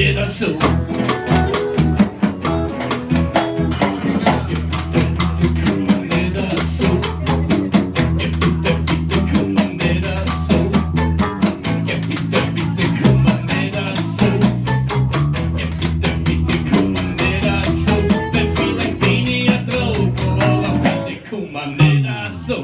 Ned so. Ja, bitte, bitte, komm ma ned so. Ja, bitte, bitte, komm ma ned so. Ja, bitte, bitte, komm ma ned so. Ja, bitte, bitte, komm ma ned so. Weil vielleicht bin ich a Drogo, aber bitte komm ma ned so.